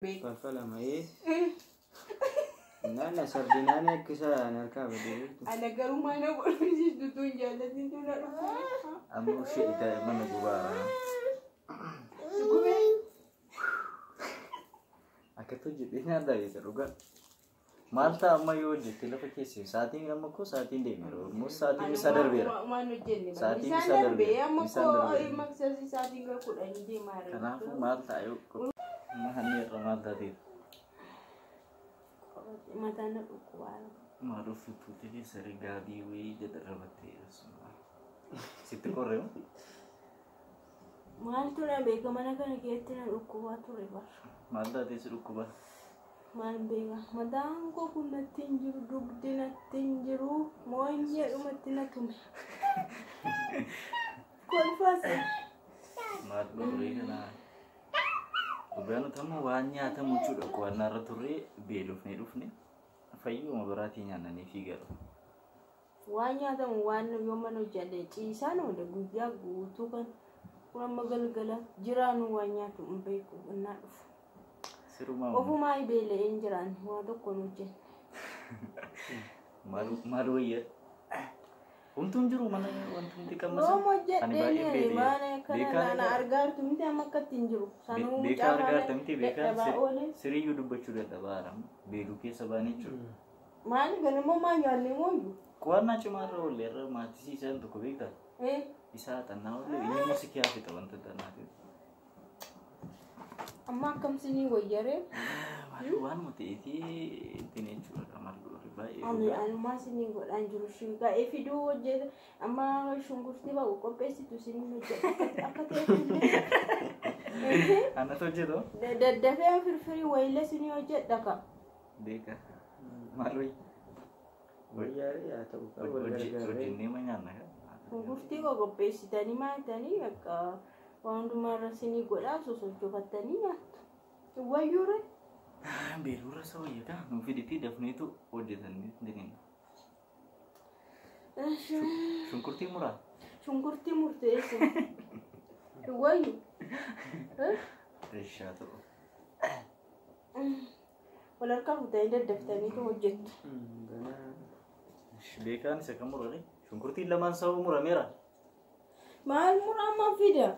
Falfalama ee. Naanna sardinaan akka isaa harkaa badee jirtu. Ana garuu mana godhisiistu tun jaallatin tun na dhufu. Amma ishee itti mana gubaa. Gubee. Akkatti hojjetee nyaata beeka dhugaa. Maal ta'a amma yoo hojjette lafa keessa sa'aatiin amma koo sa'aatiin deemeera. Immoo sa'aatiin isaa darbeera. Waan hojjenne. Sa'aatiin Isaan isaa darbee darbeera. amma Isaan koo darbeera. maksasii sa'aatiin gara 10 deemaa jira. Kanaafuu maal ta'a yoo amma hanni irra maal taateef? Mataan na dhukkubaa. Maal uffituuti keessa gaabii wayii daddarbattee sitti qorree moo? Maaltu na beeka mana kana keessatti na dhukkubaa ture bara. Maal taatee si dhukkuba? Maal beeka mataan koo kun natti hin jiru dugdi natti hin jiru moo'inyeedhumatti na tume. Kolfaas. Maal dhuguree kana? Dhugaa nuti amma waan nyaatamu jechuudha qo'annaa irra turree beelofnee dhufne fayyuma biraatii nyaannanii fiigalu. Waan nyaatamu waan yoo mana hojjate ciisaan oole guyyaa guutuu kan kun amma galgala jiraanu waan nyaatu hin beeku innaa dhufu. Sirumaa Ofumaa beela'een jiraan waa tokko hin hojjenne. maal wayya? Homtuun jiru mana wanti hundi qammasan. Yoom Ani baay'ee hojjedheen beela'ee. maana kana Beekaan na argaartu miti amma akkatti hin jiru. Sanuu Beekaa mucaa argaarta miti beekaan dadhabaa oole. siriyyuu dubbachuu dadhabaara. Beeluu keessa baanee jechuudha. Maal ganama maa nyaanne mooyyuu? Qo'annaa cimaa irra oolle irra maatisii isaan tokko beektaa? Isaa xannaa oolle inni immoo si kiyaa fixa wanta xannaa ta'e. Amma akkamsinii wayyaree? Maal waanuma ta'eetii ittiin jechuudha maal godhu baay'ee Ani dhugaa. anumaa sinii godhaan jiru ga'ee fiduu hojjeta amma shunkurtii ba'u qopheessitu sinii hojjeta akka ta'e Anatu hojjetu? daddafee firfirii wayilee sinii hojjedha ka. Beeka. Maal wayya? Wayyaaree haa ta'u qaba wal gargaaree. Hojjennee ma nyaanna kan? Shunkurtii qopheessitanii maatanii bakka waan hundumaarra sinii godhaa sosochoofattanii nyaattu. Wayyuure. Beelurra isa wayya kaa nu fiditii dafneetu hojjetanii deemna. Shunkurtii muraa? Shunkurtii murteessu. Wayyu. Eeshaa ta'u. Wal harkaa fuutanii daddaftaniitu hojjettu. Ganaa. Beekaan isa kan murare? Shunkurtiin lamaan sababa murameera. Maal muraa ammaa fida?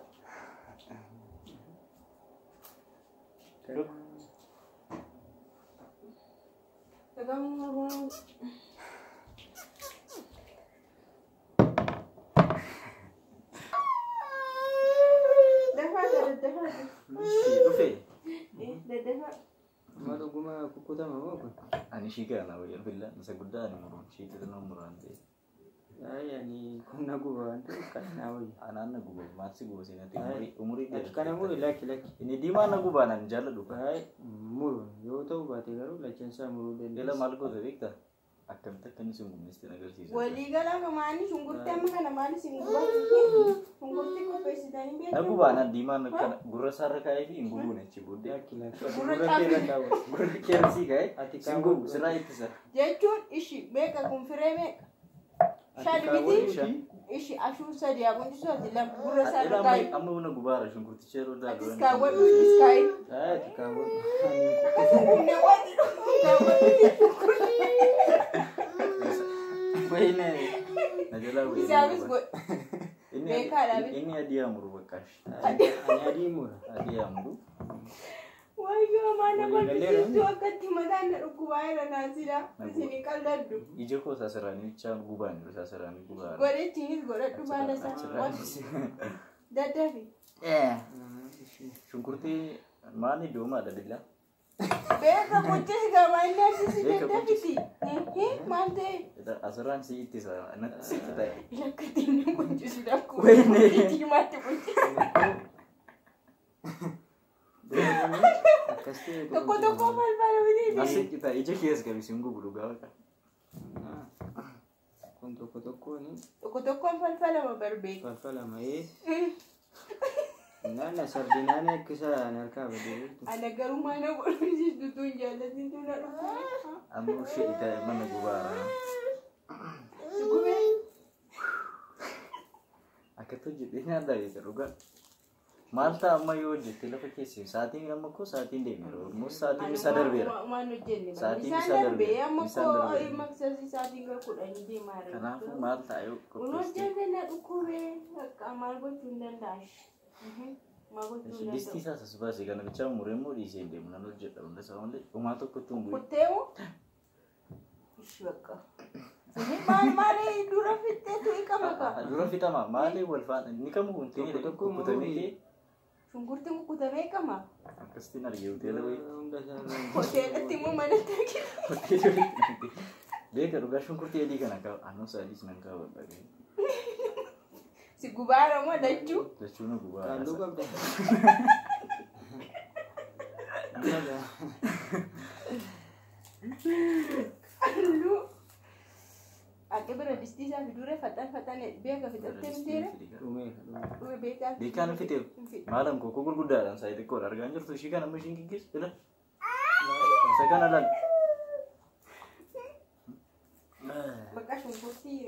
Dhufe. Amma dhuguma kukkutama moo kun? Ani ishii kana wayya billaan isa guddaa ani muruun ishii xixinnoo muraan ta'e. Ay ani kun na guba waan ta'eef kan naa wayya. Anaan na guba maal si guba seenatti umurii umurii Ati kana muri lakki lakki. Inni diimaan na gubaa naan jaalladhu. Ay muru yoo ta'u baate garuu lachansaa muruu Ila dandeessa. maal goota beektaa? Akkamitti akka inni sin gubneesti na agarsiisa. Waliigalaa maali shunkurtii amma kana maali isin gubaa? Shunkurtii qopheessitanii Na beektu? gubaa naan diimaan kana gurra isaarra kaa'ee fi hin gubuun achi booddee. Lakki lakki. Ati Gurra gurra kee irra kaawwatu. Gurra kee sii kaa'ee Ati sin gubu kaawwatu. sirraa ittisa. Jechuun ishi meeqa kun firee meeqa? Ati Shan kaawwatu miti? miti. Ishi ashuu sadi haa quncisu ati lama gurra Ila isaarra amma kaa'i. amma na gubaara shunkurticha yeroo Atis daaduu. kaawwadhu ishis kaa'i. Ay ati kaawwatu. Ani hin kukkutama. Humna waati kaawwadhu. Wayne na jalaa wayne. Isaafis godhe. Inni Beekaadhaafis. inni adii amuru bakkaash. Ani adii mura. Adii amuru. Wayyoo maana Waliigalleera. kolfisiistuu akkatti mataan na dhukkubaa jira naasira. Isin qalladdu. Ija koo saasirraanii bichaan gubaan jiru saasirraanii gubaara. Godhechiinis godhadhu baala isaa. Daddafi. Shunkurtii maali doomaadha billaa? Beeka quncisi gabaa inni arsisi Beeka daddafiti. Maal ta'e? Asirraan si ittisa natti sitti ta'e. Lakkatti inni quncisu dhakkuu. Wayne. Diimaatti quncisa. Akkas ta'e Tokko tokko falfala miti. Asitti ta'e ija keessa qabi sin gubu dhugaa baqa. Kun tokko tokkoon Tokko tokkoon falfalama barbeeka. falfalama ee. Naanna sardinaan akka isaa harkaa badee jirtu. Ana garuu mana godhisiistu tun jaallatin tun na dhufu. Amma ishee itti mana gubaara. Gubee. Akkatti hojjetee nyaata beeka dhugaa. Maal ta'a amma yoo hojjette lafa keessa sa'aatiin amma koo sa'aatiin deemeera. Almost sa'aatiin isaa darbeera. Waan hojjenne. Sa'aatiin Isaan isaa darbee darbeera. amma Isaan koo darbeera. maksasii sa'aatiin gara 10 deemaa jira. Kanaafuu maal ta'a yoo Kun qopheessite? hojjete na dhukkubee akka maal gochuu hin danda'ash. Maal gochuu hin Distii danda'u. isaas as baasee kana bichaa muree immoo dhiisee hin deemu nan hojjedha hunda isaa malee homaa tokkotti hin bu'in. Kutteemu? Ishi bakka. Maal maal dura fixxeetu hiikama kaa. Dura fixama maali wal faana ni kamu kun Tokko ta'e tokko kukkutamee muruu ta'e Shunkurtiin kukkutamee hiikama. akkasitti argee hoteela wayii. Hunda isaa Hoteelatti immoo manatti argina. Hoteela wayii. Beeka dhugaa shunkurtii adii kana qaba. Anuu sadiis nan qabadha. Si gubaara moo lachuu? Lachuu nu gubaa. Halluu qabda. Jala. Halluu. Akka bira distii isaa fi dura faxan faxan beeka fixattee miteera. Dhumeera dhumeera. Dhume beekaa. Beekaan fiteef maalan kookoo gurguddaadhaan saayii xiqqoodha argaa hin jirtu ishii kana amma ishiin giggeessu ila. Isa kana laal. Bakka shunkurtii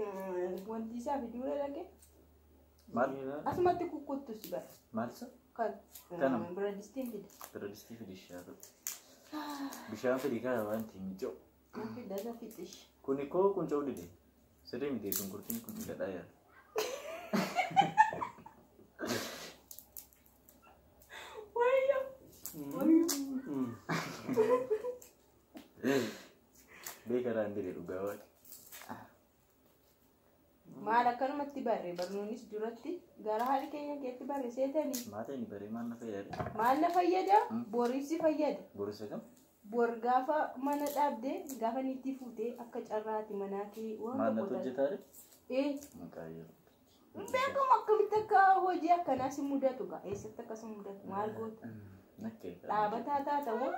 wanti isaa fi dura dhaqe. Maal? Asumatti kukkuttu si bara. Maal isa? Kan Kana. bira distiin fida. Bira distii fidi ishaa Bishaan fidi kana waan ittiin miica'u. Fida isa fixish. Kuni koo qunca'uu dide. Sirrii miti shunkurtiin kun gadhaa yaala. Wayyo. Beekaraan dide dhugaa waaqa. Maal akkanumatti barre barnoonnis duratti gara haala keenya keetti barre seetanii. Maal inni baree maal na fayyada? Maal na fayyada? Boriif si fayyada. Borisa kam? Bor gaafa mana dhaabdee gaafa niitii fuutee akka carraati manaa kee waan Maal tokko natti taate. hojjetaa jira? Ee Maqaa yeroo. beekamu akkamitti akka hojii akkanaa si mudatu gaa eessatti akka si mudatu maal goota? Nakkee. Dhaabataa taata moo?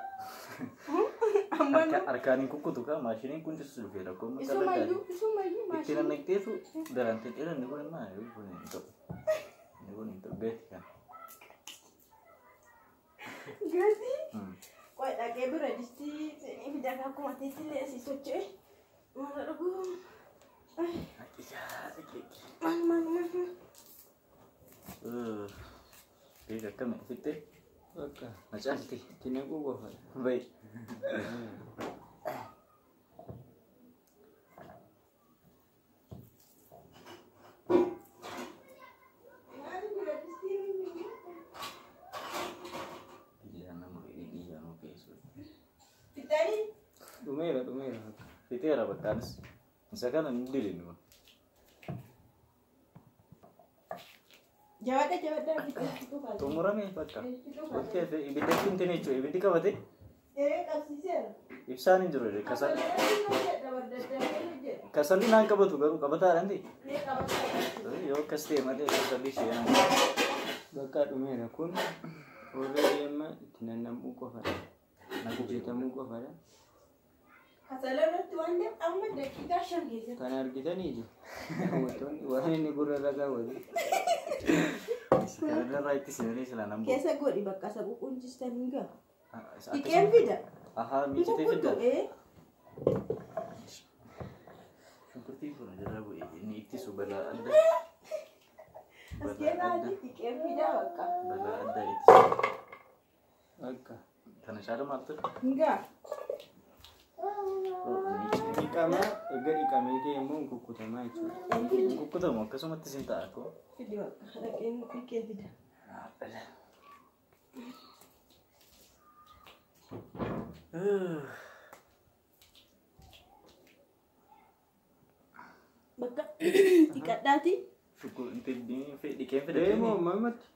Amma nu Harkaan hin kukkutu kaa maashiniin kuncisu dhufee rakkoo maqaa isumayyuu isumayyuu Itti maashinii nannaqxeetu daraan ta'e inni kun immoo kun hin ta'u. Inni kun hin ta'u gati kana. gatii. Qoy dhaqee bira distii seenee fidaa akkuma teessillee asii socho'e. Maal dhuguu? Maal maal maal maal. Beeka akkami fixxee Bakka na caalti. itti naquu qofadha. Bayi. Maal bira distii Dhiyyaan nama dhiyyaan keessu. fixanii? Dhumeera dhumeera. Fixeera bakkaanis. Isa kana hin didinu. Jabaadha jabaadha fixee qofa. Xumurame bakka. Wanti hafe ibiddatti hin tine jechuudha. Ibiddi qabate Ee qabsiiseera. ibsaan hin jiru. Kasalli hojjedha bardaddamee hojjedha. Kasalli naan qabatu garuu qabataadhaan ta'e. Mee qabataa. Yoo akkas ta'e malee kasalli ishee naan Bakka dhumeera kun already amma itti nannam'uu qofadha. Hojjetamuu qofadha. Kasala irratti waan ta'eef amma daqiiqaa 5 keessatti. Kana argitanii jiru. Daawwattoonni waan inni gurra irra kaawwatu. Kanarraa itti seenanii silaa nan bu'u. Keessa godhi bakka isa ququnchistanii gaa. Dhiqeen fida. Ahaa miicitee fidda. Ee. Shunkurtiin kun jalaa bu'e inni ittisu balaa adda. As keessaa dhiqeen fida bakka. Balaa addaa ittisu. Bakka Kana caala maal ture? Ngaa. dhiqama erga dhiqamee ka'e immoo hin kukkutamaa jechuudha. Hin kukkutamu akkasumatti sin ta'a koo. Fidi bakka dhaqeen dhiqee fida. Bakka dhiqadhaati. Dhiqeen fida. Deemoo mamatti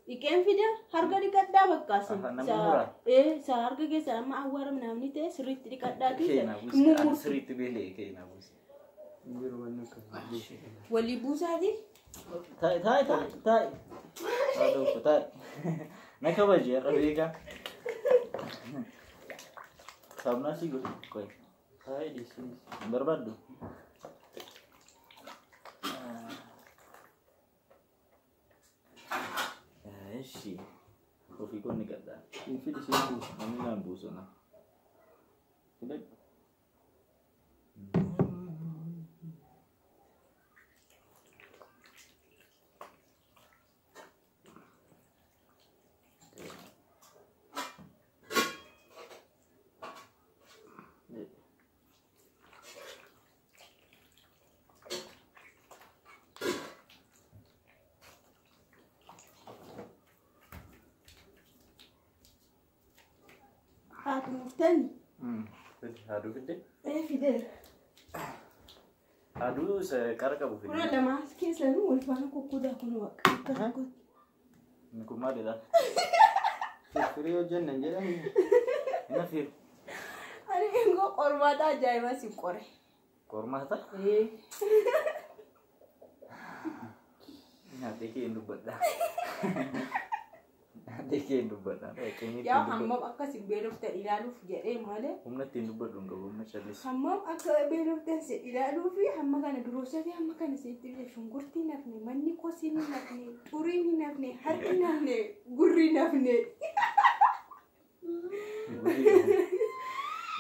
Dhiqeen fida harka dhiqadhaa bakka asin. Aha, namni muraa? Ee isa harka keessa amma awwaara namni ta'e sirriitti dhiqadhaati. Keenaa buuse. Ani sirriitti beelee keenaa buuse. hin jiru wanni akkasii. Walii buusaati. Taa'i taa'i taa'i taa'i. Haadha taa'i. Na kabaje har'a beekaa. Saamunaa si godhu. Qoy. Taa'ee dhiisii. Hin barbaaddu? Eshi. Ofii koo ni gaddaa. Hin fidi siin buusu. Namni naan buusu na. Fidadhu. Xumurtani. Haaduu fidde? Ee, fideera. Haaduu isa qara qabu fidde. Kuna lamaas keessanuu wal faana kukkutaa kun waaqa akka tokkotti. Inni kun maalidha? Firfirii hojjennan jedhani. Inni afiiru. Ani ingoo qormaata ajaa'ibaa si qore. Qormaata? Ee. Nyaatee kee hin dubbadha. Nyaatee kee hin dubbadha. Fakkeenyi Yaa ittiin dubbadhu. hammam akka si beeloftan ilaaluuf jedhee malee. Humna ittiin dubbadhu hin qabu, humna callisi. Hammam akka beeloftan si ilaaluu fi hamma kana duroosanii hamma kana sitti biyya shunkurtii hin hafne, manni kosiin hin hafne, xuriin hin hafne, harki hin hafne, gurri hin hafne.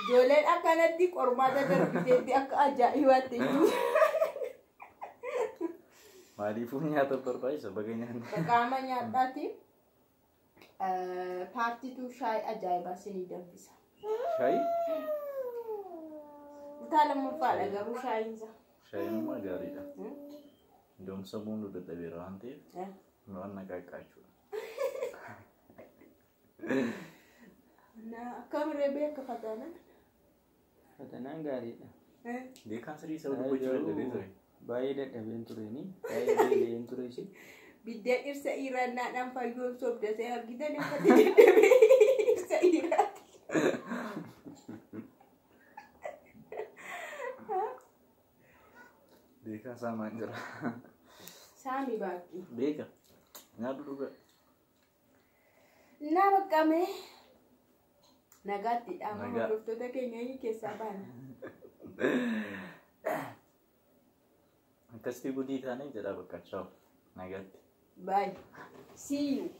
Ijoolleen akkanatti qormaata darbiteetti akka ajaa'ibaatti jechuudha. Maaliifuu nyaata barbaachisa baga nyaanni. Qaama nyaadhaati paartiitu shaayii ajaa'ibaa sinii danfisa. Shaayii? Kutaa lammaffaadha garuu shaayiinsa. Shaayiin immoo gaariidha. Iddoo sammuun nu dadhabeera waan ta'eef waan naqaqqaa jechuudha. Akkamirree beeka fataana? Fatanaan gaariidha. Beekaan sirrii isa dubbachuu dadhabee ture. Baay'ee dadhabeen tureeni. Baay'ee beela'een tureesi. Biddeen dhirsa dhiirannaadhaan fayyoon sobdatee argitan uffata dadhabee dhirsa dhiiraati. Beekaan saamaan jira. Saami baakki. Beeka. Nyaadhu dhuga. Naa baqqamee nagaatti dhaama Nagaa. Hordoftoota keenya keessaa baana. Akkasitti gudii taanee jedhaa bakka. Ciao. Nagaatti. Bye. See you.